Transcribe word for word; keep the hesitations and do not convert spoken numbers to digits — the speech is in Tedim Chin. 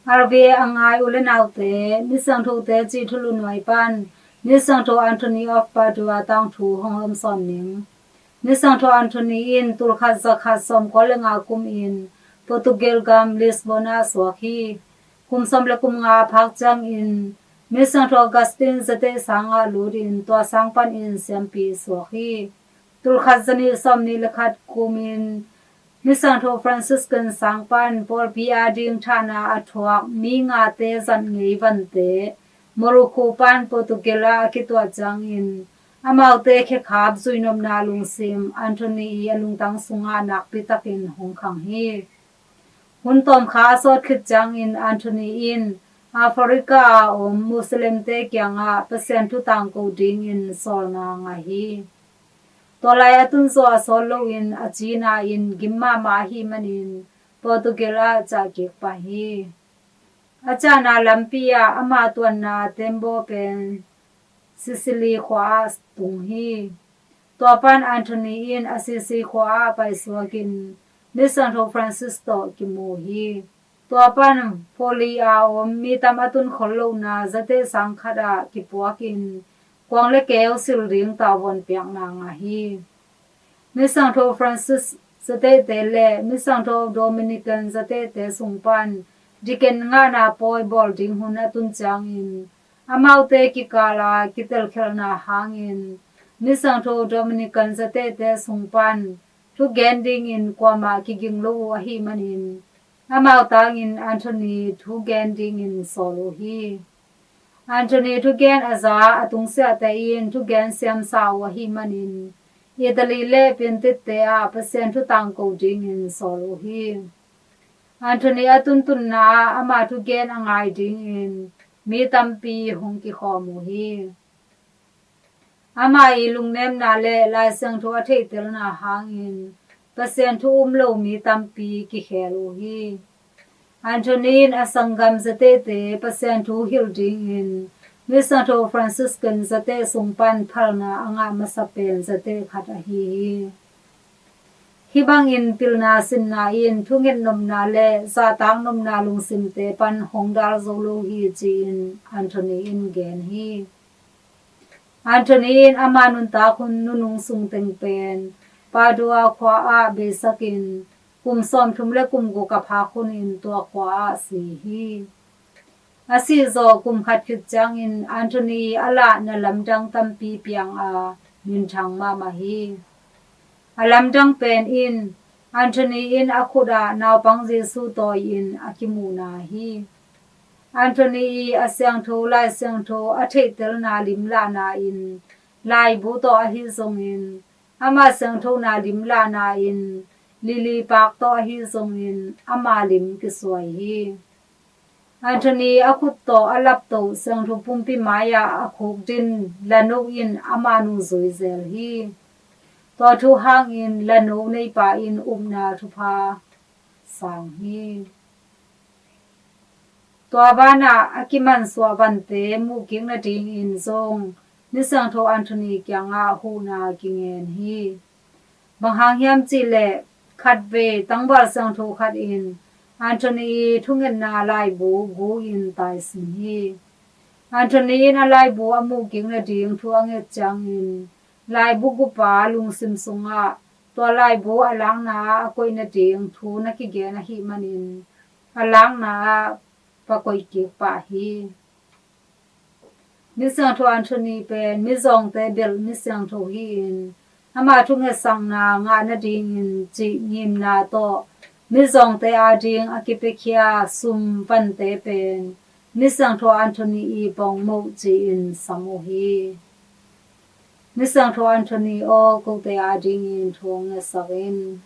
R V A a ngai u le naute, Misiangthote cih thulu nuai pan Misiangtho Anthony of Padua tangthu hong hawm sawn ning. Misiangtho Anthony in tulkhat zakhat sawmkua le nga kum in Portugal gam Lisbon ah suak hi. Kum sawm le kum nga a phak ciangin Misiangtho Augustine zateih sangah lut in tua sang panin siampi suak hi. Tulkhat zanih sawmnih le khat kumin Misiangtho Franciscan sang pan pawlpi ading thahna a thuak mi ngate zat ngei vante Morocco pan Portugal ah a kituah ciangin amaute khekhap zuinopna lungsim Anthony i a lungtang sungah nakpi takin hong khang hi. Hun tawmkha a sawt khit ciangin Anthony in Africa a om Muslimte kiangah Pasian thu tangko dingin sawlna ngah hi. Tua lai a tunzawh a sawt loin a cina in gim mahmah ahih manin Portugal ah ciah kik pah hi. A ciahna lampi ah ama tuanna tembaw pen Sicily khua ah tung hi. Tua pan Anthony in Assisi khua ah paisuakin Misiangtho Francis tawh kimu hi. Tua pan Forli a om mi tam a tun khol lohna zateih sang khat ah kipuakin kuang le keu sil ding tavuan piakna ngah hi. Misiangtho Francis zateihte le Misiangtho Dominican zateihte sung pan deacon ngahna pawi bawl ding hun a tun ciangin amaute kikala kitelkhelhna hangin Misiangtho Dominican zateihte sung pan thugen dingin kuamah kiging lo uh ahih manin amau tangin Anthony thugen dingin sawl uh hi. Anthony thugen a za a tungsiahte in thugen siamsa uh ahih manin Italy le Piantitte ah Pasian thu tangko dingin sawl uh hi. Anthony a tuntunna ah ama thugen a ngai dingin mi tampi hong kikhawm uh hi. Ama i lungnemna le Lai Siangtho a theihtelna hangin Pasian thu um lo mi tampi kikhel uh hi. Anthony in a sanggam zateihte Pasian thu hilh dingin Misiangtho Franciscan zateih sung pan phalna a ngah masa pen zateih khat ahi hi. Hih bangin pilna sinna in thunget nopna le zahtak nopna lungsimte pan hong dal zo lo hi ci-in Anthony in gen hi. Anthony in ama nuntak hun nunung sung teng pen Padua khua ah beisakin kum sawmthum le kum guk a phak hunin tua khua ah si hi. A sihzawh kum khat khit ciangin Anthony a lahna lamdang tampi piang a minthang mahmah hi. A lamdang pen in Anthony in a khut ah naupang Jesu tawi in a kimuhna hi. Anthony i a siangtho Lai Siangtho a theihtelna limlahna in laibu tawh ahi zongin ama siangthona limlahna in lili pak tawh ahi zongin ama lim kisuai hi. Anthony a khut tawh a laptoh siangtho pumpi mai-ah a khukdin lano in ama nungzui zel hi. Tua thu hangin lano neipa in upna thupha sang hi. Tua banah a kimansuah vante muhkik nadingin zong Misiangtho Anthony kiangah huhna kingen hi. Bang hang hiam cihleh khatvei tangval siangtho khat in Anthony i thungetna laibu gu in taisin hi. Anthony in a laibu a muhkik nading thu a nget ciangin laibu gupa lungsim sungah tua laibu a lakna ah a koih nading thu na kigen ahih manin a lakna ah va koih kik pah hi. Misiangtho Anthony pen mizawngte belh misiangtho hi-in ama thungetsakna ngah nadingin cih ngimna tawh mizawngte ading a kipiakhia sum vante pen Misiangtho Anthony i pawngmoh ci-in sam uh hi. Misiangtho Anthony aw, kote adingin thu hong ngetsak in.